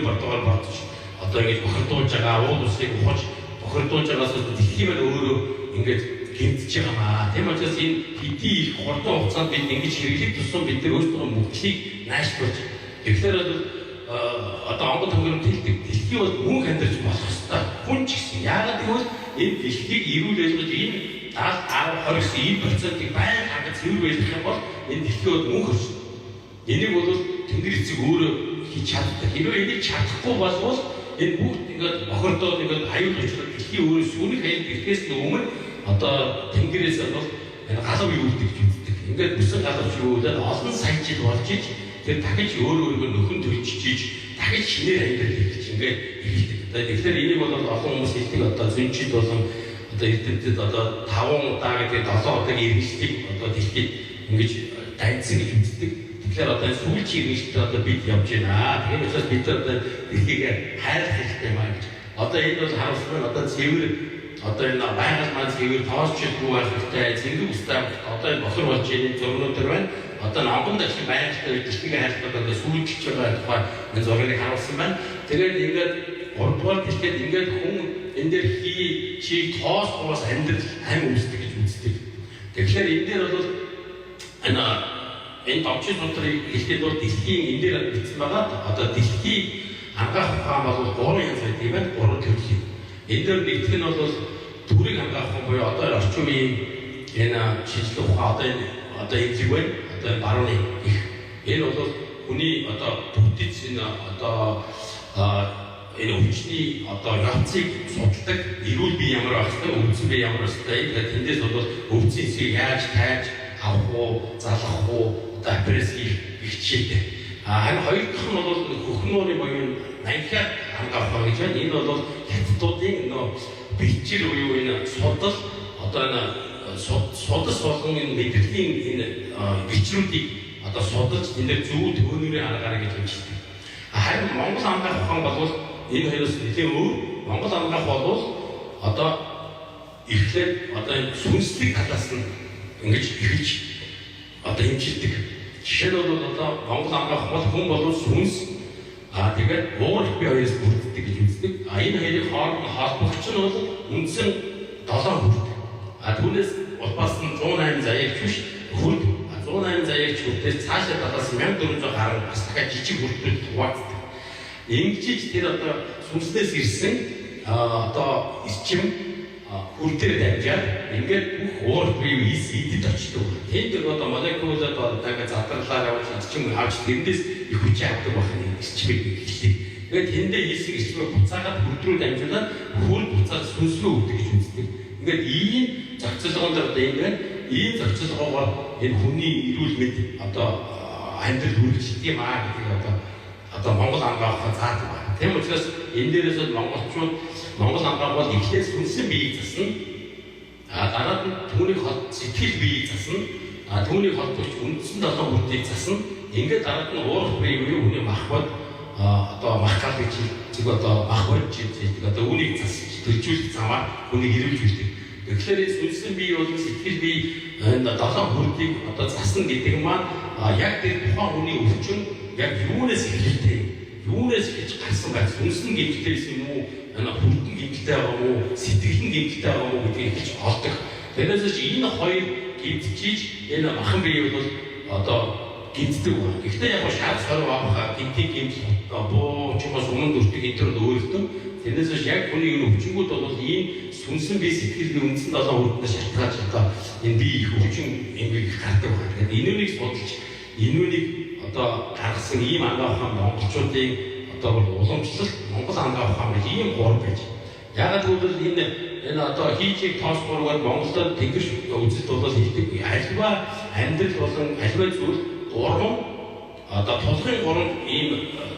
Португал бордож одоо ингэж бохирдуулж байгаа, уул усыг ухаж бохирдуулж байгаас дэлхий маань өөрөө ингэж гэмтэж байгаа маа. Тийм учраас энэ хэдий их хурдан хугацаанд бид ингэж хэрэглэх тусам бид нар өөрсдөө мөнхлийг наашруулж. Тэгэхээр бол одоо онгон төнгөрөмт хэлдэг. Дэлхий бол мөнх амьдарч болох ёстой. Хүн ч гэсэн. Яагаад гэвэл энэ дэлхийг эрүүл байлгаж, энэ 70, 10, 20 гэсэн ийм процентыг байнга хангаж цэвэр байлгах юм бол энэ дэлхий бол мөнх өршнө. Энийг бол Тэнгэр эцэг өөрөө хийж чаддаг. Хэрвээ энийг чадахгүй болвол энэ бүгд ингээд бохирдоод, ингээд аюул учраад, дэлхий өөрөө сүүнэх аюул ирэхээс нь өмнө одоо Тэнгэрээс бол энэ галав юулдаг гэж үздэг. Ингээд бүсэн галав юулаад олон сая жил болж иж тэр дахиж өөрөө өөрийгөө нөхөн төлжиж, дахиж шинээр амьдрал эхэлж, ингээд эхэлдэг. Одоо тэгэхээр энийг бол олон хүмүүс хэлдэг, одоо зөнчид болон одоо эрдэмтэд одоо 5 удаа гэдэг 7 удаагийн иргэншлийг одоо дэлхийд ингэж данцсан гэж үздэг. Тэгэхээр одоо энэ сүүлчийн иргэншлээр одоо бид явж байна. Тэгэхээр учраас бид одоо дэлхийг хайрлах хэрэгтэй юм аа гэж. Одоо энэ бол харуулсан нь одоо цэвэр, одоо энэ байгаль маань цэвэр, тоосчилгүй байх хэрэгтэй, цэнгэг устай, одоо энэ бохир болж энэ зургнууд төр байна. Одоо онгон дахин байгальтай дэлхийг хайрлах одоо сүүлчилж байгаа тухай энэ зургийг харуулсан байна. Тэгээд ингээд 3 дугаар дэлхийд ингээд хүн энэ дээр хий чиг тоос гураас амьдрал ам үүсдэг гэж үздэг. Тэгэхээр энэ дээр бол энэ домчин сутрыг хэлэхэд бол дэлхийн энэ дээр бичсэн байгаа, одоо дэлхийг ангаах ухаан бол гурван янз байдаг юм байна. Гурван төрлийн. Энэ дээр нэгдэх нь бол төрийг ангаах ухаан буюу одоо орчин үеийн энэ шинжлэх ухаан, одоо энэ одоо эмзэг байна. Одоо энэ барууны их. Энэ бол хүний одоо бүтэц, энэ одоо энэ өвчний одоо явцыг судалдаг, эрүүл бие ямар байх ёстой, өвдсөн бие ямар байх ёстой. Тэгээд тэндээс бол өвдсөн эсийг яаж тайж авах уу, залгах уу, одоо апрес хийх их жишээтэй. А харин хоёр дахь нь бол хөхнүүрийн буюу нанхиа хангаах ухаан гэж байна. Энэ бол хятадуудын нөө бичир буюу энэ судал, одоо энэ судас болон энэ мэдрэлийн энэ бичрүүдийг одоо судалж, энэ дээр зөв төөнөрийн аргаар гэж хэмждэг. Харин Монгол ангаах ухаан бол энэ хоёроос нэлээд өөр. Монгол ангаах бол одоо эхлээд одоо энэ сүнслэг талаас нь ингэж эхэлж одоо хэмжилдэг. Жишээ нь бол одоо Монгол ангаах бол хүн бол сүнс, а тэгээд уурах бие хоёроос бүрддэг гэж үздэг. А энэ хоёрыг хооронд нь холбогч нь бол үндсэн долоон хүрд. А түүнээс улбаас нь 108 заяагч биш хүрд. А 108 заяагч хүрдээс цаашаа талаас 1400 гаруй бас дахиад жижиг хүрдүүд хуваагддаг. Ингэж тэр одоо сүнснээс ирсэн одоо эрчим хүрдээр дамжаад ингээд бүх уурах бие эс идэд очдог. Тэнд одоо молекулууд одоо ингээд задарлаар явж, эрчим авч, тэрнээс их хүч авдаг байх нь эрчмийг хэлдэг. Тэгээд тэндээ хийсэн эрчмийг буцаагаад хүрд рүү дамжуулаад, хүрд буцаад сүнс рүү өгдөг гэж үздэг. Ингээд ийм зохицолгоон дээр одоо ингээд ийм зохицолгоогоор энэ хүний эрүүл мэнд, одоо амьдрал үргэлжлэх юм аа гэдгийг одоо Монгол ангаах ухаан заадаг байна. Тийм учраас энэ дээрээс бол монголчууд Монгол ангаах бол эхлээд сүнсэн биеийг засна. А дараад нь түүнийг хол сэтгэл биеийг засна. А түүнийг холбогч үндсэн долоон хүрдийг засна. Ингээд дараад нь уурах бие буюу хүний мах бод, одоо мах гал гэж зүг, одоо мах бод гэдэг, одоо үүнийг засч төлжүүлэх замаар хүнийг эрүүлжүүлдэг. Тэгэхээр энэ сүнсэн бие болон сэтгэл бие, энэ долоон хүрдийг одоо засна гэдэг маань яг тэр тухайн хүний өвчин яг юунаас эхэлтэй, юунаас эхэлж гарсан байх, сүнс нь гэмтэлтэй юм уу, энэ хүрдэн гэмтэлтэй байгаа юм уу, сэтгэл нь гэмтэлтэй байгаа юм уу гэдгийг эхэлж олдог. Тэрнээс ч энэ хоёр гэмтжиж энэ махан бие бол одоо гэмтдэг байна. Гэхдээ яг шар сорив авах гэмтийг гэмтэл буу ч юм уу өмнө дүртэг энэ төр өөрөлдөн. Тэрнээс биш яг хүний энэ өвчнгүүд бол ийм сүнсэн бие, сэтгэл бие, үндсэн долоон хүрднээс шалтгаалж одоо энэ бие их өвчин эмгэг гардаг байна. Тэгэхээр энүүнийг судалж, энүүнийг одоо гаргасан ийм ангаах ухаан монголчуудын одоо бол уламжлалт Монгол ангаах ухаан гэж ийм гурав байж. Яагаад гэвэл энэ одоо хийжийг тоос гурваар Монголд тэнгэр үзэлт бол хэлдэг. Альва амьдрал болон альва зүйл гурван, одоо тулгын гурван ийм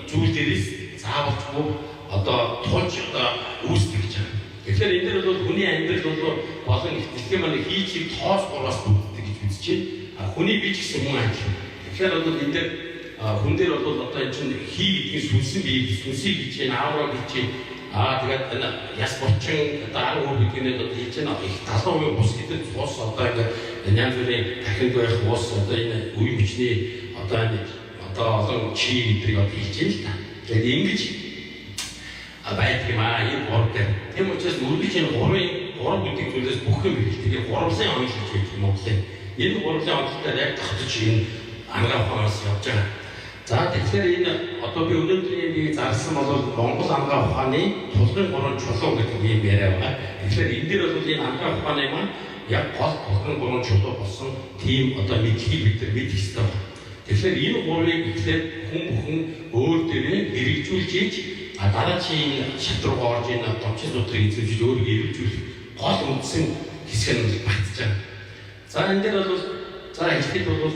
зүйл дээрээс заавалчгүй одоо тулж одоо үүсдэг гэж байгаа. Тэгэхээр энэ дээр бол хүний амьдрал бол болон их дэлхийн маань хийжийг тоос гурваас бүрддэг гэж үзэж байна. А хүний бие ч гэсэн мөн адилхан. Тэгэхээр бол энэ дээр хүн дээр бол одоо энэ чинь хий гэдгийг сүнсэн бие, сүнсийг гэж байна, аавра гэж байна. Аа тэгээд энэ яс булчин одоо 10 үр гэдэг нь одоо хийж байна. Их 70% бус гэдэг цус, одоо ингээд энэ янз бүрийн тархинд байх ус, одоо энэ үе хүчний одоо энэ одоо олон чи гэдгийг одоо хийж байна л та. Тэгээд ингэж байдаг юм аа энэ гурав дээр. Тийм учраас үргэлж энэ гурав гэдэг зүйлээс бүх юм эхэлдэг. Энэ гурвлын онол гэж байдаг Монголын. Энэ гурвлын онолтой яг тогтож энэ анагаах ухаанаас явж байгаа. За тэгэхээр энэ одоо би өнөөдрийн нэг зарласан бол Монгол анагаах ухааны тулгын гурван чулуу гэдэг юм яриа байгаа. Тэгэхээр энэ дээр бол энэ анагаах ухааны маань яг гол тулгын гурван чулуу болсон тийм одоо мэдлэгийг бид нар мэдэх ёстой байна. Тэгэхээр энэ гурвыг эхлээд хүн бүхэн өөр дээрээ хэрэгжүүлж ийж дараа чи энэ шат руугаа орж энэ домчин судрыг эзэмшиж өөрийгөө эргүүлэх гол үндсэн хэсэг нь багтж байгаа. За энэ дээр бол за хэлэхэд бол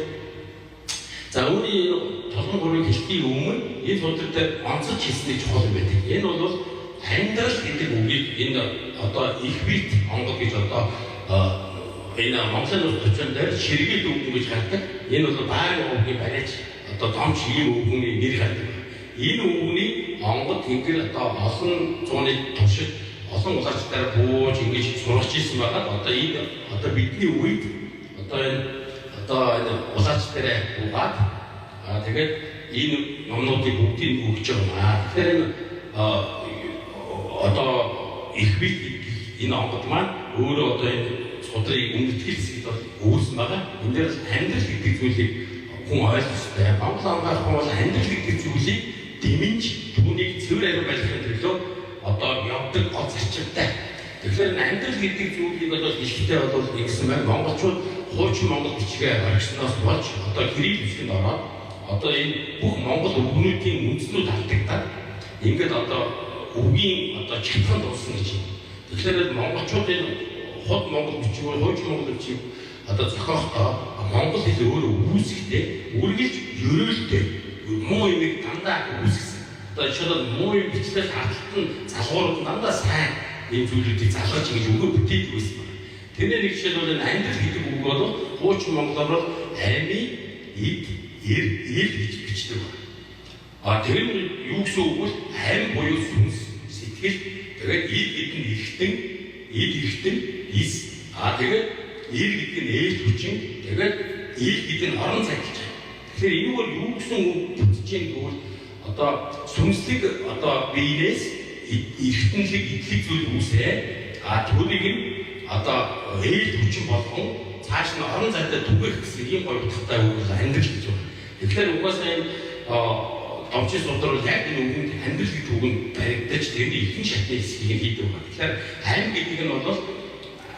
за үүний энэ тулгын гурвыг хэлэхийн өмнө энэ судар дээр онцолж хэлсний чухал юм байдаг. Энэ бол амьдрал гэдэг үгийг энэ одоо их бит онгод гэж одоо энэ Монголын улс төчөн дээр ширгэл үгэн гэж гардаг. Энэ бол баарын үгийн бариач одоо домч ийм үгний нэр гардаг. Энэ үгний онгод тэнгэр одоо олон зууны туршид олон улаачдаар бууж ингэж сургаж ирсэн байгаад одоо энэ одоо бидний үед одоо энэ улаач дээрээ буугаад тэгээд энэ номнуудыг бүгдийг өгч байгаа юм аа. Тэгэхээр энэ одоо их бит энэ онгод маань өөрөө одоо энэ судрыг өмнөдгөл хэсэгт бол үүсэн байгаа. Энэ дээр амьдрал гэдэг зүйлийг хүн ойлгох ёстой. Монгол анагаах ухаан бол амьдрал гэдэг зүйлийг дэмж түүнийг цэвэр ариун байлгахын төлөө одоо явдаг гол зарчимтай. Тэгэхээр энэ амьдрал гэдэг зүйлийг бол хэлэхдээ бол ингэсэн байна. Монголчууд хуучин монгол бичгээ орхисноос болж одоо кирилл бичгэнд ороод одоо энэ бүх монгол үгнүүдийн үндснүүд алдагдаад ингээд одоо үгийн одоо чатхан дуусна гэж. Тэгэхээр монголчууд энэ хот монгол бичиг, хуучин монгол бичиг одоо зохиохдоо монгол хэл өөрөө үүсэхдээ үргэлж ерөөлтэй муу юмыг дандаа үүсгэсэн. Одоо жишээлбэл муу юм бичлэл харталт нь залгуурууд дандаа сайн ийм зүйлүүдийг залгаж ингэж өгөө бүтээдэг байсан байна. Тэрний нэг жишээлбэл энэ амьдрал гэдэг үг бол хуучин монголоор бол ами, эд, эр, эл гэж бичдэг байна. А тэр нь юу гэсэн үг вэ? Ам буюу сүнс, сэтгэл, тэгээд эд гэдэг нь эргэтэн, эд эргэтэн, эс. А тэгээд эр гэдэг нь ээлж хүчин, тэгээд эл гэдэг нь орон зай гэж байна. Тэгэхээр энэ бол юу гэсэн үг бүтэж юм гэвэл одоо сүнслэг одоо биенээс эргэтэнлэг эдлэг зүйл үүсээ. А түүнийг нь одоо ээлж хүчин болгон цааш нь орон зайдаа түгэх гэсэн ийм гоё утгатай үг бол амьдрал гэж байна. Тэгэхээр угаасаа энэ домчин судар бол яг энэ үгэнд амьдрал гэдэг үг нь баригдаж тэрний ихэнх шатны хэсгийг хийдэг байна. Тэгэхээр ам гэдэг нь бол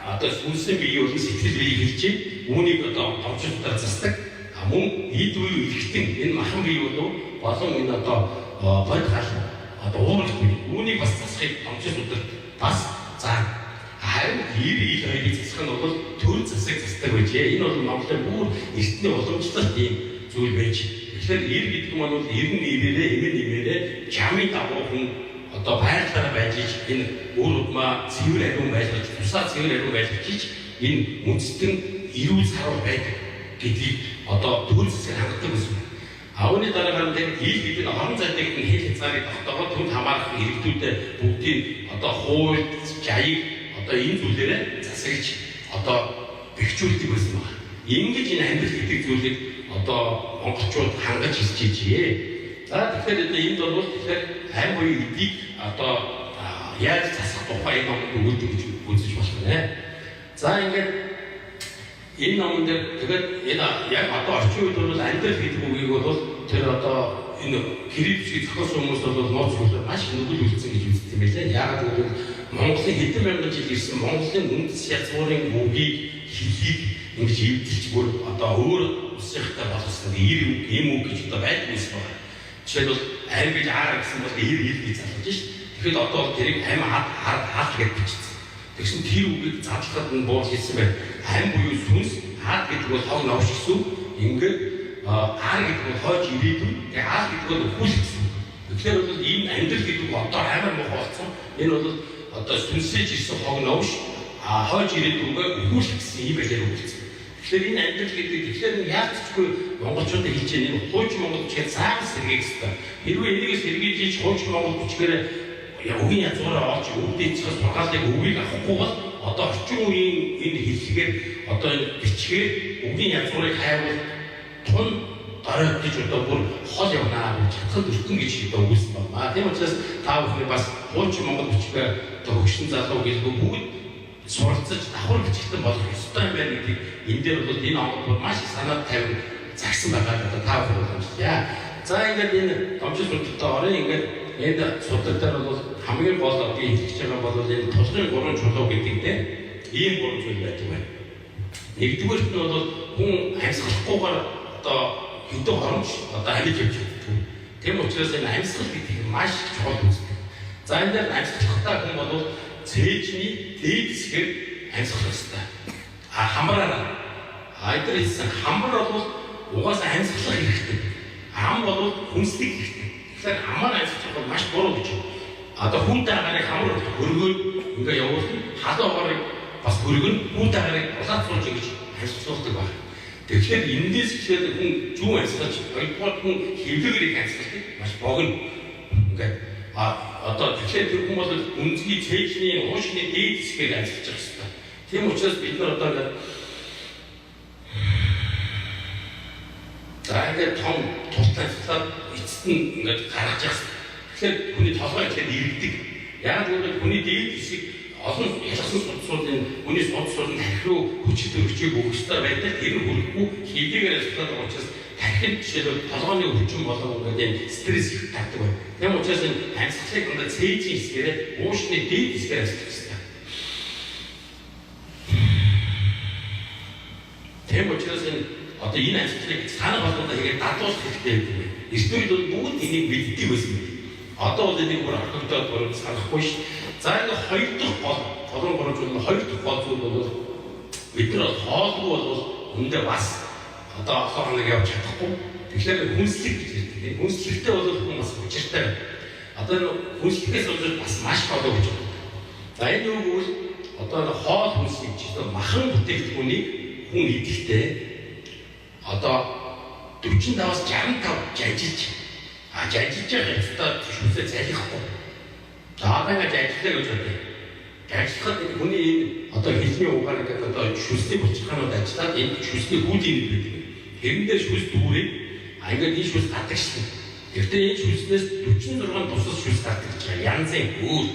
одоо сүнсэн бие болон сэтгэл биеийг хэлж байна. Үүнийг одоо домчин судар засдаг. А мөн эд буюу эргэтэн энэ махан бие болов болон энэ одоо бод гал одоо уурах бие үүнийг бас засахыг домчин сударт бас заана. Харин эр ил хоёрыг засах нь бол төр засаг засдаг байжээ. Энэ бол Монголын бүр эртний уламжлалт ийм зүйл байж. Тэгэхээр эр гэдэг нь бол эрен нэрээрээ эмэн нэмээрээ жамын дагуу хүн одоо байрлалаараа байж ич энэ үр удмаа цэвэр ариун байлгаж тусаа цэвэр ариун байлгаж ич энэ үндэстэн эрүүл саруул байдаг гэдгийг одоо төр засаг хангадаг байсан. Аавны дараагаар нь тэр ил гэдэг нь орон зайдаг нь хэл хязгаарыг тогтоогоод түнд хамаарах иргэдүүдэд бүгдийг одоо хууль, жаяг одоо энэ зүйлээрээ засаглаж одоо бэхжүүлдэг байсан байна. Ингэж энэ амьдрал гэдэг зүйлийг одоо монголчууд хангаж хэлж ийжээ. За тэгэхээр одоо энд бол тэгэхээр ам буюу эдийг одоо яаж засах тухай энэ номонд өгдөг гэж үзэж болох нэ. За ингээд энэ номон дээр тэгээд энэ яг одоо орчин үед бол амьдрал гэдэг үгийг бол тэр одоо энэ кирилл бичгийг зохиосон хүмүүс бол нууц зүйлээр маш нүгэл үлдсэн гэж үздэг юм байлаа. Яагаад гэвэл Монголын хэдэн мянган жил ирсэн Монголын үндэс язгуурын үгийг хэлийг ингэж эвдэлж бүр одоо өөр улсынхтай болгосон эр ийм үг гэж одоо байдаг юм байна. Жишээлбэл ам гэж аа гэсэн бол эр ил гэж залгаж шít. Тэгэхэд одоо тэрийг ам ад ад гэж бичсэн. Тэгсэн тэр үгийг задлахад нь буул хийсэн байна. Ам буюу сүнс, ад гэдэг бол хог новш гэсэн үг. Ингээд ар гэдэг бол хойч ирээдүй, тэгээ ал гэдэг бол өхүүл гэсэн үг. Тэгэхээр бол ийм амьдрал гэдэг үг одоо амар муухай болсон. Энэ бол одоо сүнсээж ирсэн хог новш, хойч ирээдүйгээ өхүүл гэсэн ийм байлаар өгүүлсэн. Тэгэхээр энэ амьдрал гэдэг тэгэхээр нь яаж ч үгүй монголчуудад хэлж байгаа энэ хуучин монгол бичгээр заавал сэргээх ёстой. Хэрвээ энийг сэргийж ич хуучин монгол бичгээр үгийн язгуураа олж өвдөөцгөөс сургаалыг үгийг авахгүй бол одоо орчин үеийн энэ хэллэгээр одоо энэ бичгээр үгийн язгуурыг хайвал тун дөрөв гэж одоо бүр хол явнаа, чадхад өртөн гэж одоо үгүйсэн байна. Тийм учраас та бүхний бас хуучин монгол бичгээр одоо хөгшин залуу гэлгүй бүгд суралцаж давхар бичгтэн болох ёстой юм байна гэдгийг энэ дээр бол энэ онгод бол маш их санаа тавин загсан байгаа одоо та бүхэн боломжтой. За ингээд энэ томчил судалтай орё. Ингээд энэ судлал дээр бол хамгийн гол би хэлж байгаа бол энэ тулгын гурван чулуу гэдэг дээр ийм гурван зүйл байдаг байна. Нэгдүгээрт нь бол хүн амьсгалахгүйгээр одоо хэдэн хоромж одоо амьд явж чаддаггүй. Тийм учраас энэ амьсгал гэдэг нь маш их чухал үздэг. За энэ дээр амьсгалахтаа хүн бол цээжний дээд хэсгээр амьсгалах ёстой. А хамраараа. А энэ хэлсэн хамар бол угаасаа амьсгалах хэрэгтэй. Ам бол хүнслэх хэрэгтэй. Тэгэхээр амаар амьсгалах бол маш буруу гэж. Одоо хүүтэй агарыг хамар хөргөөд ингээ явуулна. Халуун агарыг бас хөргөн, хүүтэй агарыг улаат сууж ингэж амьсгалуулдаг байна. Тэгэхээр эндээс эхлээд хүн зүүн амьсгалж, хоёрдугаар хүн хэвлэгээр их амьсгалдаг маш богино. Ингээд одоо тэгэхээр тэр хүн бол үнцгий цээжний уушгины дээд хэсгээр амьсгалж явах хэрэгтэй. Тийм учраас бид нар одоо ингээд за ингээд том тултай амьсгалаад эцэст нь ингээд гаргаж явах хэрэгтэй. Тэгэхээр хүний толгой эхлээд иргэдэг. Яг гэвэл хүний дээд хэсэг олон ялгсан судалсуудын хүний судалсууд нь тархи руу хүчит өргөчийг өгөх ёстой байдаг. Тэр нь хүрэхгүй хэвлэгээр амьсгалаад байгаа учраас тархинд жишээлбэл толгойн өвчин болон ингээд энэ стресс их татдаг байна. Тийм учраас энэ амьсгалыг одоо цээжийн хэсгээрээ уушны дээд хэсгээр амьсгалах ёстой. Тийм учраас энэ одоо энэ амьсгалыг санаа болгондоо хийгээд дадуулах хэрэгтэй гэдэг юм. Эрт үед бол бүгд энийг мэддэг байсан юм. Одоо бол энийг бүр орхигдоод бүр санахгүй ш. За энэ хоёр дахь гол толгойн гурван зүйл нь хоёр дахь гол зүйл бол бид нар бол хоолгүй бол үндэ бас одоо олон хоног явж чадахгүй. Тэгэхээр хүнслэг гэж ярьдаг. Хүнслэгтэй бол хүн бас учиртай. Одоо энэ хүнслэгээс болж бас маш болов гэж байна. За энэ үг бол одоо энэ хоол хүнсийг ч гэсэн махан бүтээгдэхүүнийг хүн идэхдээ одоо 45-аас 65 жажилж жажилж явах ёстой шүсээ залхихгүй. За одоо ингэж ажиллаа гэж бодъё. Ажиллахад энэ хүний энэ одоо хэлний угаар ингээд одоо шүсний булчирхаанууд ажиллаад энэ шүсний хүүдийн нэг байдаг. Тэрэн дээр шүс дүүрээд ингээд энэ шүс гадагшлана. Гэхдээ энэ шүснээс 46 тусас шүс гардаг гэж байгаа. Янзын өөр.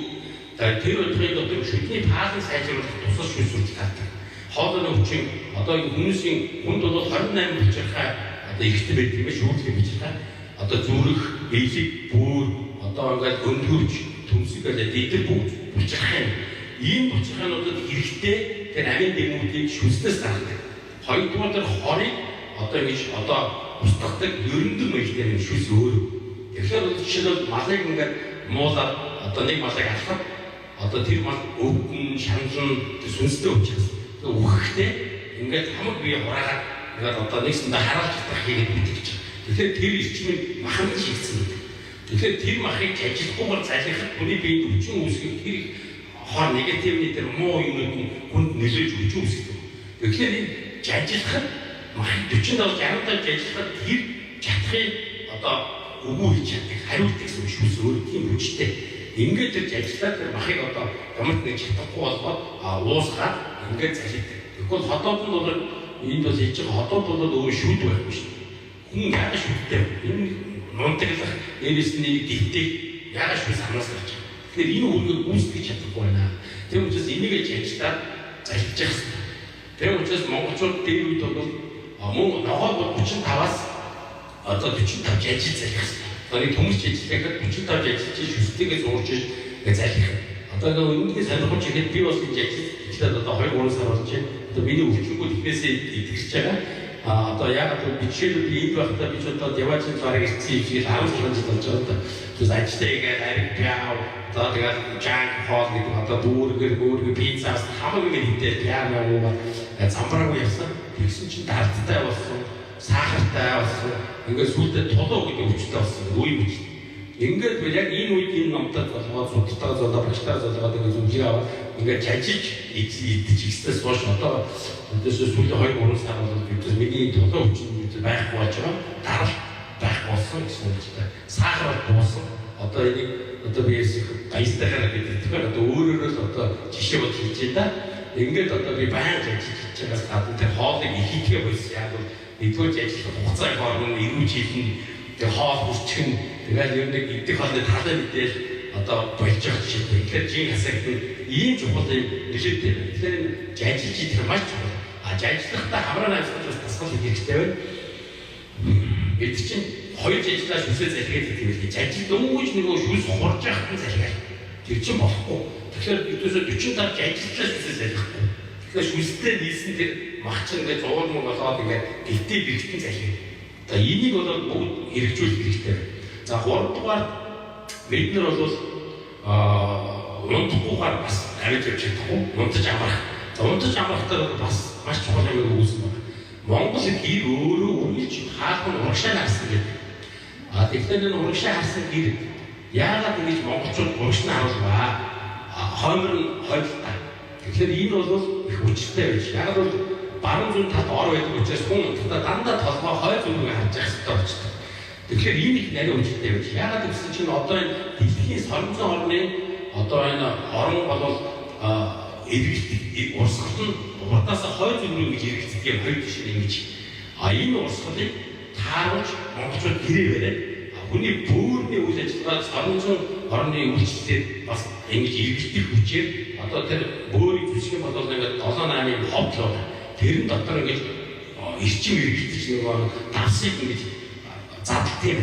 За тэр өдрийн дотор шүдний паалыг сайжруулах тусас шүс үрж гардаг. Хоолойны өвчин одоо хүмүүсийн хүнд бол 28 булчирхай одоо эрхтэн байдаг юм шүүрдлийн булчирхай. Одоо зүрх, элэг, бүүр, одоо ингээд өндгөвч, төмсөг гэдэг эдгээр бүгд булчирхай юм. Ийм булчирхайнуудад хэрэгтэй тэр амин дэмүүдийг шүснээс гаргадаг. Хоёрдугаар тэр хорыг одоо ингэж одоо устгадаг ерөндөг маягтай юм шүс өөрөө. Тэгэхээр бол жишээлбэл малыг ингээд муулаад одоо нэг малыг алхаад одоо тэр мал өвдөн, шаналн, тэр сүнстэй учраас үхэхдээ ингээд хамаг бие хураагаад ингээд одоо нэгсэндээ харуулж чадах хийгээд мэдчихэж байгаа. Тэгэхээр тэр эрчим нь маханд шигдсэн гэдэг. Тэгэхээр тэр махыг ажиллахгүйгээр залхихад хүний биед өвчин үүсгэх тэр хор негативны тэр муу юмнууд нь хүнд нөлөөлж өвчин үүсгэх. Тэгэхээр энэ жажилахад махыг 45 65 жажилахад тэр чатахыг одоо үгүй хийж чаддаг, хариулдаг гэсэн шүс өөр тийм хүчтэй. Ингээд тэр ажиллаад тэр махыг одоо ямар ч нэг чадахгүй болгоод уусгаад ингээд залхидаг. Тэгвэл хотоод нь бол энд бол хийж байгаа хотоод бол өөр шүд байхгүй шүү. Хүн яагаад шүдтэй? Энэ нунтаглах, дээрээс нь энийг дивтэй яагаад шүс амнаас гарч байгаа. Тэгэхээр энэ үүргийг гүйцэтгэж чадахгүй байна. Тийм учраас энийг л ажиллаад залхиж явах хэрэгтэй. Тийм учраас монголчууд дээр үед бол мөн ногоо бол 35-аас одоо 45 жажил залхих хэрэгтэй. Одоо нэг төмөрч ажиллахад 45 ажиллаж шүстэйгээ зуурч ингээд залхих. Одоо нэг өмнөдний сонирхолж ихэд би бас ингэж ажиллаад одоо 2 3 сар болж байна. Одоо миний өвчнгүүд ихнээсээ итгэрч байгаа. Одоо яагаад гэвэл би жишээлбэл би энд байхдаа би ч одоо Явачин бараг ирсэн юм шиг 10 жил болж байгаа даа. Тэгээс ажиллаа игээд ариг пиав, за тэгээд жанк хоол гэдэг одоо дүүргэр, хөөргөр, пиццаас хамаг юм идэл пиав явуугаад замбраагүй явсан. Тэгсэн чинь дардтай болсон, сахартай болсон. Ингээд сүүлдээ тулуу гэдэг өвчтэй болсон. Үе мэт. Ингээд би яг энэ үед энэ номтой золгоод, судалтайгаа золгоод, багштайгаа золгоод ингээд зөвлөгөө аваад ингээд жажиж идэж ихснээс хойш одоо өдөөс сүүлийн 2 3 сар бол бид миний тулуу өвчин байхгүй болж байгаа. Даралт байхгүй болсон гэсэн үг л дээ. Сахар бол буусан. Одоо энийг одоо би ярьсан баястайхаараа бид тэгэхээр одоо өөрөөрөө л одоо жишээ бол хийж байна да. Ингээд одоо би баян жажиж хийж байгаас гадна тэр хоолыг их идэхээ болсон. Яг бол Нэгдүгээр ажиллах хугацаа их орно, эрүүж хийлнэ, тэг хоол хүрчихнэ. Тэгэл ер нь идэх хоолны талаа мэдээл одоо болж байгаа жишээтэй. Тэгэхээр жин хасагдана. Ийм чухал юм нөлөөтэй байна. Тэгэхээр энэ ажиллаж идэх маш чухал. А ажиллахдаа хамраа амьсгаж бас дасгал хийх хэрэгтэй байна. Бид чинь хоёр ажиллаа шүсээ залхиад гэдэг юм л. Ажил дөнгөж нөгөө шүс хурж яхад нь залхиал. Тэр чинь болохгүй. Тэгэхээр бидөөсөө 45 ажиллаа шүсээ залхихгүй. Тэгэхээр шүстэй нийлсэн тэр мах чинь ингээд зуурмаг болоод ингээд битээ бэрхтэн залхиа. За энийг бол бүгд хэрэгжүүлэх хэрэгтэй байна. За 3 дугаар бид нар бол унтахгүйгээр бас авиж явж чадахгүй, унтаж амрах. За унтаж амрахтаа бас маш чухал юм үүснэ байна. Монгол гэр өөрөө үргэлж хаалт нь урагшаа харсан гэдэг. А тэгэхээр энэ урагшаа харсан гэр яагаад ингэж монголчууд урагш нь харуулваа? Хоймор нь хойдолтой. Тэгэхээр энэ бол их хүчтэй байж. Яг бол баруун зүүн талд ор байдаг учраас хүн унтахдаа дандаа толгой хой зүүн рүү харж явах хэрэгтэй болчихдог. Тэгэхээр энэ их нарийн хүчтэй байж. Яагаад гэвэл чинь одоо энэ дэлхийн соронзон орны одоо энэ орон бол эргэлт урсгал нь урдаас хой зүүн рүү гэж эргэлцдэг юм хоёр тишээ ингэж. А энэ урсгалыг тааруулж монголчууд гэрээ бариад хүний бөөрийн үйл ажиллагаа соронзон орны үйлчлэлээр бас ингэж эргэлдэх хүчээр одоо тэр бөөрийг зүсэх юм бол ингээд 7 8 ховдлоо. Тэрэн дотор ингэж эрчим эргэлдэж нөгөө давсыг ингэж задалт юм.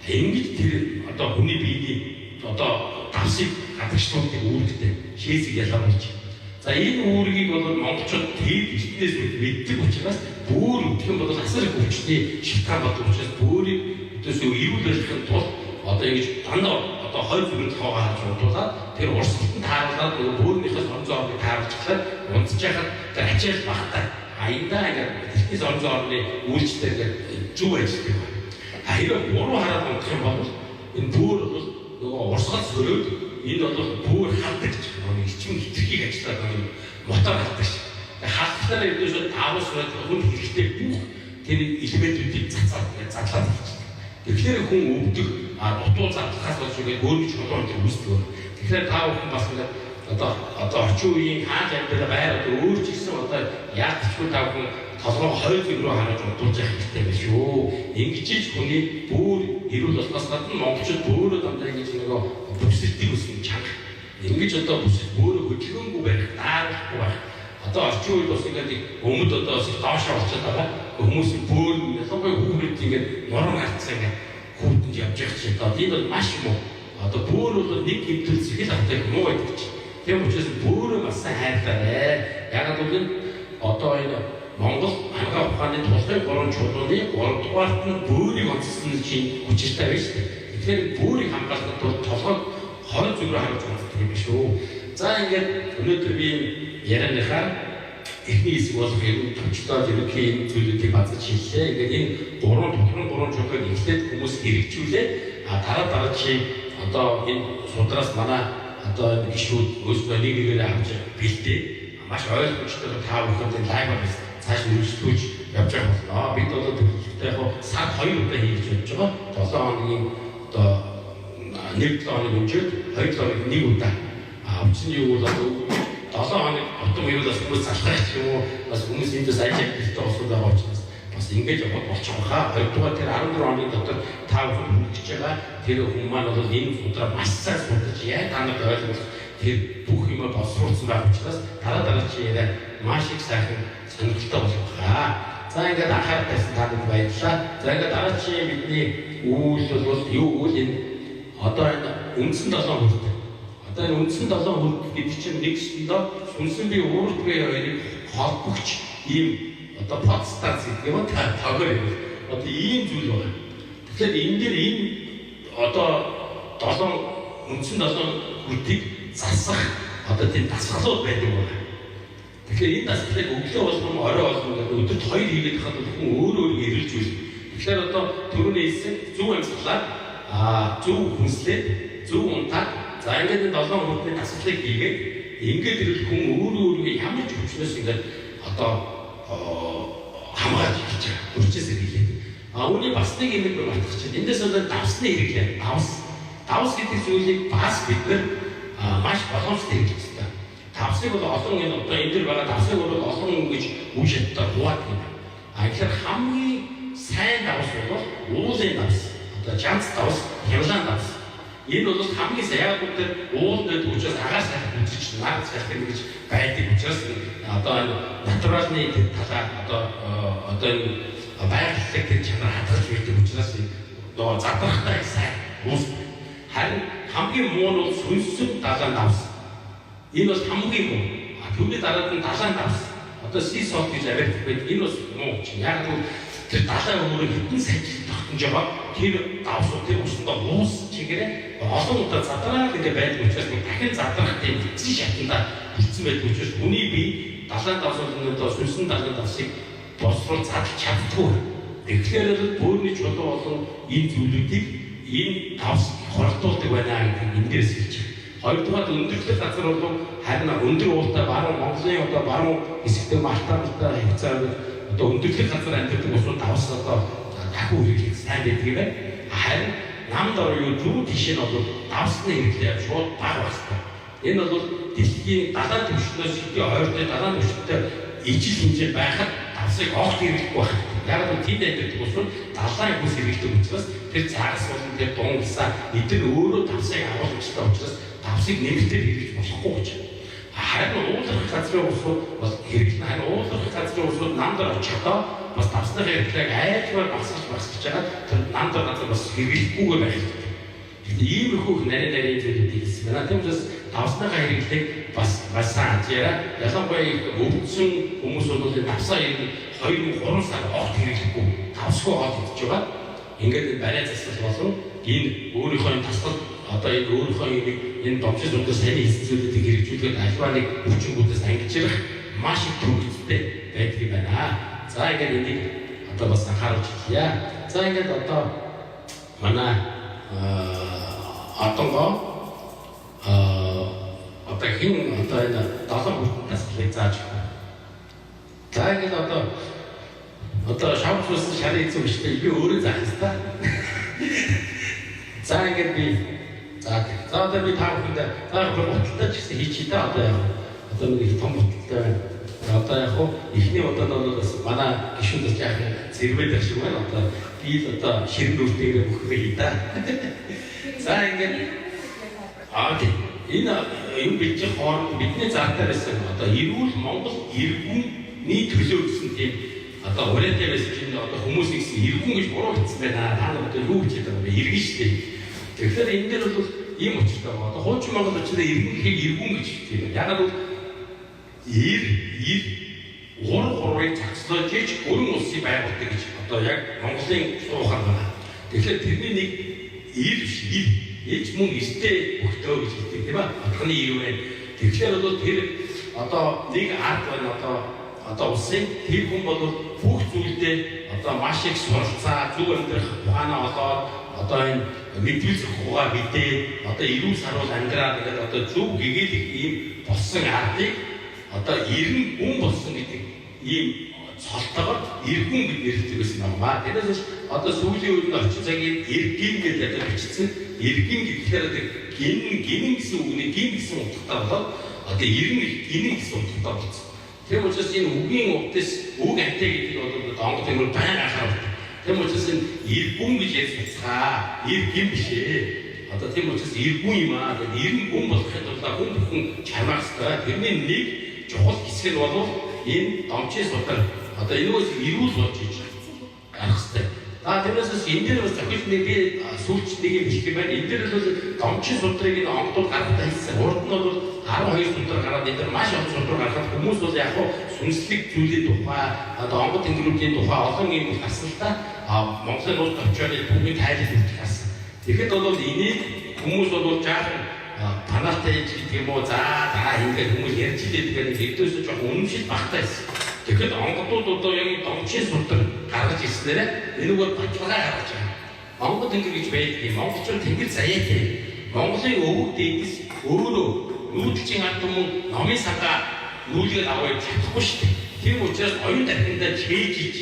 Ингэж тэр одоо хүний биений одоо давсыг гадагшлуулдаг үүрэгтэй шээсийг ялгааруулж. За энэ үүргийг бол монголчууд тэр эртнээс мэддэг учраас бөөр өвдөх юм бол асар их өвчний шалтгаан болдог учраас бөөрийг өдөөсөө эрүүл байхын тулд одоо ингэж дандаа одоо хойд зүрх толгойгоо харж унтуулад тэр урсгалтанд тааруулаад нөгөө бөөрнийхээ соронзон орныг тааруулчихлаа унтж яхад тэр ачаал багтай. А эндаа ингээд дэлхийн соронзон орны үйлчлэлээр ингээд зөв ажилладаг байна. А хэрвээ буруу хараад унтах юм бол энэ бөөр бол нөгөө урсгал сөрөөд энэ бол бөөр халдаг ч нөгөө эрчим хэтэрхийг ажиллаад нөгөө мотор халдаг ш. Тэгээ халдлаараа ердөөсөө давуу сураад хүн хэрэгтэй бүх тэр элементүүдийг цацаад ингээд задлаад хэлчихдэг. Тэгэхээр хүн өвдөх дутуу задлахаас болж ингээд бөөрийн чулуу энэ үүсдэг. Тэгэхээр та бүхэн бас ингээд одоо орчин үеийн хаан амьдрал байр одоо өөрчилсөн одоо яалтчгүй та бүхэн толгой хойд зүг рүү хараж унтуулж явах хэрэгтэй байх шүү. Ингэж ч хүний бөөр эрүүл болохоос гадна монголчууд бөөрөө дандаа ингэж нөгөө бүсэлтийг өсөн чанга. Ингэж одоо бүсэл бөөрөө хөдөлгөөнгүй байх, даарахгүй байх. Одоо орчин үед бас ингээд өмд одоо бас доошоо болчиход байгаа. Хүмүүсийн бөөр ялангуяа хүүхдүүд ингээд нуруу хартсан ингээд хүүтэнд явж явах чинь одоо энэ бол маш муу. Одоо бөөр бол нэг гэмтэл сэтгэл авдаг муу байдаг чинь. Тийм учраас бөөрөө бас сайн хайрлаарай. Ягаад гэвэл одоо энэ Монгол анагаах ухааны тулгын 3 чулууны 3 дугаарт нь бөөрийг онцлсон чинь учиртай байна шүү дээ. Тэгэхээр бөөрийг хамгаалахад бол толгойг хойд зүг рүү харуулж унтдаг юм биш үү. За ингээд өнөөдөр би ярианыхаа эхний хэсэг болох ер нь товчлоод ерөнхий энэ зүйлүүдийг базаж хэллээ. Ингээд энэ гурван тулгын 3 чулуug эхлээд хүмүүс хэрэгжүүлээд дараа дараа чи одоо энэ судраас манай одоо энэ гишүүд өөрсдөө нэг нэгээр авч бэлдээ. Маш ойлгомжтой та бүхэнд энэ лайваар цааш үргэлжлүүлж явж байгаа болно. Бид бол төлөвлөлтөй яг сар 2 удаа хийж явж байгаа. 7 хоногийн одоо 1 7 хоног өнжөөд 2 7 хоног нэг удаа. А учир нь юу бол одоо 7 хоног утам ирвэл бас хүмүүс залхах ч юм уу бас хүмүүс эндээс ажил амжилттай болсод байгаа учраас бас ингэж явахад болчих واخа. Хоёрдугаар тэр 14 хоногийн дотор та бүхэн хүргэж байгаа тэр хүн маань бол энэ судраа маш сайн судалж яа та нарт ойлгох тэр бүх юмаа боловсруулсан байх учраас дараа дараа чи яриа маш их сайхан сонирхолтой болох хаа. За ингээд анхаарал тавьсан та нарт баярлалаа. За ингээд дараагийн бидний үйл бол юу үйл энэ одоо энэ үндсэн 7 хүрт. Одоо энэ үндсэн 7 хүрт гэдэг чинь нэгсэндээ сүнсэн бие уурд бие хоёрыг холбогч ийм одоо подстанц гэдэг юм та тогор юм. Одоо ийм зүйл байна. Тэгэхээр энэ дээр энэ одоо 7 үндсэн 7 хүртийг засах одоо тийм дасгалууд байдаг байна. Тэгэхээр энэ дасгалыг өглөө болгон орой болгон гэдэг өдөрт 2 хийгээд хахад хүн өөр өөр эргэлжүүлнэ. Тэгэхээр одоо түрүүний хэлсэн зөв амьсгалаар зөв хүнслээд зөв унтаад за ингээд энэ 7 хүртний дасгалыг хийгээд ингээд ирэл хүн өөр өөрийгөө ямар ч өвчнөөс ингээд одоо хамгаалж эхэлж байгаа. Өвчнөөс сэргийлээд. А үүний бас нэг юм би мартах чинь. Эндээс одоо давсны хэрэглээ. Давс. Давс гэдэг зүйлийг бас бид нар маш боломжтой хэрэглэх хэрэгтэй. Давсыг бол олон энэ одоо энэ дэр байгаа давсыг бол олон ингэж үе шатаар хуваадаг юм байна. А тэгэхээр хамгийн сайн давс бол уулын давс. Одоо жамц давс, хямлаан давс. Энэ бол хамгийн сайн. Яг үгээр уул гэдэг учраас агаар сайхан үзэж, нар сайхан гэж байдаг учраас одоо энэ натуралны тэр талаа одоо энэ байгаль тэр чанар хадгалж байдаг учраас нөгөө задрахтай сайн уус. Харин хамгийн муу нь бол сүнсэн далайн давс. Энэ бол хамгийн муу. А түүний дараа нь далайн давс. Одоо sea salt гэж Америкт байдаг. Энэ бас муу чинь. Яг л тэр далайн өөрөө хэдэн сая жил тогтнож байгаа. Тэр давсууд тэр усандаа уус чигээрээ олон удаа задраад ингээ байдаг учраас дахин задрах тийм эцсийн шатанда хүрсэн байдаг учраас хүний бие далайн давс бол одоо сүнсэн далайн давсыг боловсруул задлж чаддаггүй. Тэгэхээр л бөөрийн чулуу болон энэ зүйлүүдийг энэ давс хордуулдаг байна гэдгийг энэ дээрс хэлж байна. Хоёрдугаар өндөрлөх газар бол харин өндөр уултай баруун Монголын одоо баруун хэсэгтээ Малтаа хавцаа одоо өндөрлөх газар амьдардаг усууд давс одоо дахин хэрэглэх сайн байдаг юм байна. Харин нам дор юу зүү тийш нь бол давсны хэрэглээ шууд бага байх хэрэгтэй. Энэ бол дэлхийн далайн түвшнөөс хэдий ойртой далайн түвшинтэй ижил хэмжээ байхад давсыг огт хэрэглэхгүй байх хэрэгтэй. Яг нь тэнд амьдардаг усууд далайн бүс хэрэглэдэг учраас тэр загас болон тэр дунгасаа эдгээр өөрөө давсыг агуулгачтай учраас давсыг нэмэлтээр хэрэглэж болохгүй гэж. Харин уулах газрын усууд бас хэрэглэнэ. Харин уулах газрын усууд нам дээр очихдоо бас давсны хэрэглээг айлчмаар багасгаж байгаа тэр нам дээр газар бас хэрэглэхгүйгээр байх хэрэгтэй. Гэхдээ иймэрхүү их нарийн нарийн зүйлүүдийг хэлсэн байна. Тийм учраас давсныхаа хэрэглээг бас маш сайн ажиараа. Ялангуяа их өвдсөн хүмүүс бол энэ давсаа ер нь 2 3 сар огт хэрэглэхгүй давсгүй хоол идэж байгаа. Ингээд барай засал болон энэ өөрийнхөө тасгал одоо энэ өөрийнхөө нэг энэ домшин сүндээ сайн хийсэн зүйлүүдийг хэрэгжүүлээд альва нэг өвчнгүүдээс ангижрах маш их төвөгтэй байдаг юм байна. За ингээд энийг одоо бас анхааруулж хэлье. За ингээд одоо манай одонгоо одоо хэн одоо энэ 7 бүтэн дасгалыг зааж өгөх. За ингээд одоо шавж ус шарын эзэн биш үү? Би өөрөө заах хэвээр. За ингээд би за одоо би та бүхэнд та бүхэн гуталтай ч гэсэн хийчихье та одоо яг одоо нэг их том гуталтай байна. Одоо яг хуу эхний удаад бол бас манай гишүүд бас яах зэрвээд шиг байна. Одоо би л одоо ширэн нүртэйгээр бүх юм хий та. За ингээд тийм энэ юм бичих хооронд бидний заатай байсан одоо эрүүл Монгол эргүүний төлөө гэсэн тийм одоо ураатай байсан чинь одоо хүмүүс ихсэн эргүүн гэж буруу бичсэн байна. Та нар одоо юу гэж хэлдэг вэ? Эргэн шүү дээ. Тэгэхээр энэ дээр бол ийм учиртай байна. Одоо хуучин Монгол учираа эргэн гэхийг эргүүн гэж хэлдэг юм. Яг нь эр эр гурвыг зохицлоож ич өрн улсыг байгуулдаг гэж одоо яг Монголын суухаар байна. Тэгэхээр тэрний нэг эр биш эр ээж мөн эртээ өгтөө гэж хэлдэг тийм ээ. Отгоны эр байна. Тэгэхээр бол тэр одоо нэг ард байна одоо улсын тэр хүн бол бүх зүйлдээ одоо маш их суралцаа, зөв амьдрах ухаанаа олоод одоо энэ мэдрэл зохиогоо мэдээ одоо эрүүл саруул амьдраа гэдэг одоо зөв гэгээлэх ийм болсон ардыг одоо эрен гүн болсон гэдэг ийм цолтойгоор эргүн гэж нэрлэдэг байсан байна. Тэрнээс одоо сүүлийн үед нь орчин цагийн эргэн гэж одоо бичсэн. Эргэн гэхээр одоо гин гинэн гэсэн үгний гин гэсэн утгатай болоод одоо эрен гинэн гэсэн утгатай болсон. Тийм учраас энэ үгийн утас үг антай гэдэг нь бол онгод тэнгэр байнга анхаардаг. Тийм учраас энэ эргүн гэж ярьж буцгаа. Эргэн биш ээ. Одоо тийм учраас эргүн юм аа. Тэгээд эрен гүн болохын тулд хүн бүхэн чармаах хэрэгтэй. Тэрний нэг чухал хэсэг нь бол энэ домчийн судар одоо энэс эрүүл болж иж гарах хэрэгтэй. За тэрнээс энэ дээр бас зохил нэг би сүүлч нэг юм хэлэх юм байна. Энэ дээр бол домчийн судрыг энэ онгодууд гаргахтаа хэлсэн. Урд нь бол 12 судар гараад энэ дээр маш олон судар гаргахад хүмүүс бол яг хуу сүнслэг зүйлийн тухай одоо онгод тэнгэрүүдийн тухай олон юм гарсан л та. А Монголын нууц товчооны түүхийн тайлал хүртэл гарсан. Тэгэхэд бол энийг хүмүүс бол жаахан паналтай хийж гэдэг юм уу? За ингээд хүмүүс ярьж илээд гэдэг нэгдөөсөө жоохон үнэмшил багтаа байсан. Тэгэхэд онгодууд одоо яг домчийн судар гаргаж ирснээрээ энийг бол баталгаа гаргаж байгаа. Монгол тэнгэр гэж байдаг юм. Монголчууд тэнгэр заяатай. Монголын өвөг дээдэс өөрөө нүүдэлчин ард түмэн номын сангаа нүүлгээд аваад чадахгүй шүү дээ. Тийм учраас оюун тархиндаа чэйжиж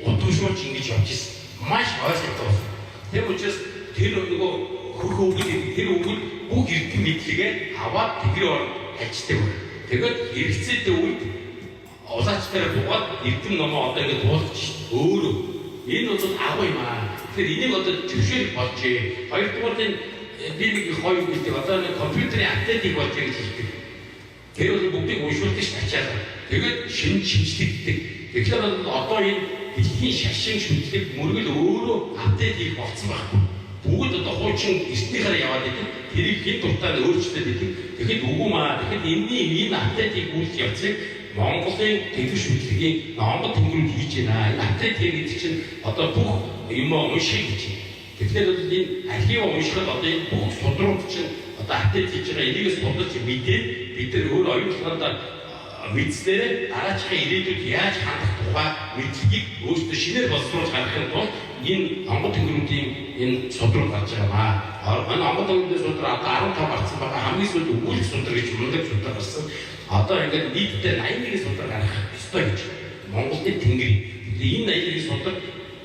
удамшуулж ингэж явж ирсэн. Маш ойсолтой болсон. Тийм учраас тэр нөгөө хөх өвгөл тэр өвгөл бүх эрдэм мэдлэгээ аваад тэнгэрийн оронд альждаг байна. Тэгээд хэрэгцээтэй үед Улаач дээр буугаад эрдэм номоо одоо ингээд буулгаж өөрөө. Энэ бол агуу юм аа. Тэгэхээр энийг одоо зөвшөөрөх болжээ. Хоёрдугаар нь би нэг хоёр гэдэг одоо нэг компьютерийн update ыг болжээ гэж хэлдэг. Тэр бол бүгдийг уншуулдаг ш ачаалал. Тэгээд шинэ шинжлэгддэг. Тэгэхээр бол одоо энэ дэлхийн шашин шүтлэг мөргөл өөрөө update хийх болцсон байхгүй. Бүгд одоо хуучин эртнийхээр яваад идэг. Тэрийг хэн дуртай нь өөрчлөөд идэг. Тэгэхэд үгүй маа. Тэгэхэд энэний энэ update хийх үйл явцыг Монголын тэнгэр шүтлэгийн онгод тэнгэрүүд хийж байна. Энэ update хийх гэдэг чинь одоо бүх юм унших гэж. Тэгэхээр бол энэ архив уншихад одоо энэ бүх судрууд чинь одоо update хийж байгаа, энийг судалж мэдээд бид нар өөр оюун ухаанд мэдснээрээ дараачихын ирээдүйд яаж хандах тухай мэдлэгийг өөрсдөө шинээр боловсруулж гаргахын тулд энэ онгод тэнгэрүүдийн энэ судрууд гарч байгаа маа. Энэ онгод тэнгэрүүдийн судраа одоо 15 гарсан байгаа. Хамгийн сүүлд өгүүлэх судар гэж мундаг судар гарсан. Одоо ингээд нийтдээ 81 судар гаргах ёстой гэж. Монголын тэнгэрийн. Энэ 81 судар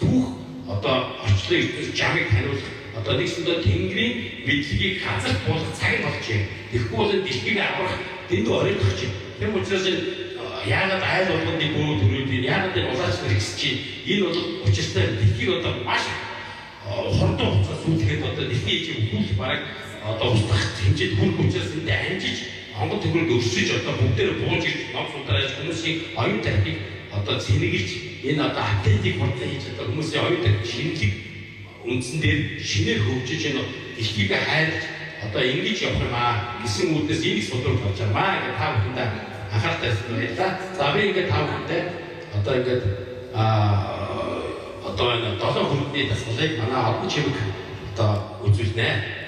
түүх одоо орчлон ертөнц жамыг таниулах, одоо нэгсэндээ тэнгэрийн мэдлэгийг газарт буулгах цаг нь болжээ. Тэгэхгүй бол энэ дэлхийг аврах дэндүү оройтох чинь. Тэр учраас энэ яагаад айл болгонд бөө төрөөд, яагаад энэ улаач нар ихсэж чинь, энэ бол учиртай. Дэлхийг одоо маш хурдан хугацаа сүйтгэхэд одоо дэлхийн ижиг үхүүл бараг одоо устгах хэмжээд хүрэх учраас энд амжиж онгод тэнгэрүүд өрсөж одоо бүгдээр бууж ирж ном судрааж хүмүүсийн оюун тархийг одоо цэнэгэлж энэ одоо update ыг хурдан хийж одоо хүмүүсийн оюун тархи шинэлэг үндсэн дээр шинээр хөгжиж энэ дэлхийг хайрлаж одоо ингэж явах юм аа гэсэн үүднээс энийг судраг болж байгаа маа. Ингээд та бүхэндээ анхаарал тавьсан баярлалаа. За, би ингээд та бүхэндээ одоо ингээд одоо энэ долоо хөрөдний дасгалыг манай одон чимэг одоо үзүүлнэ.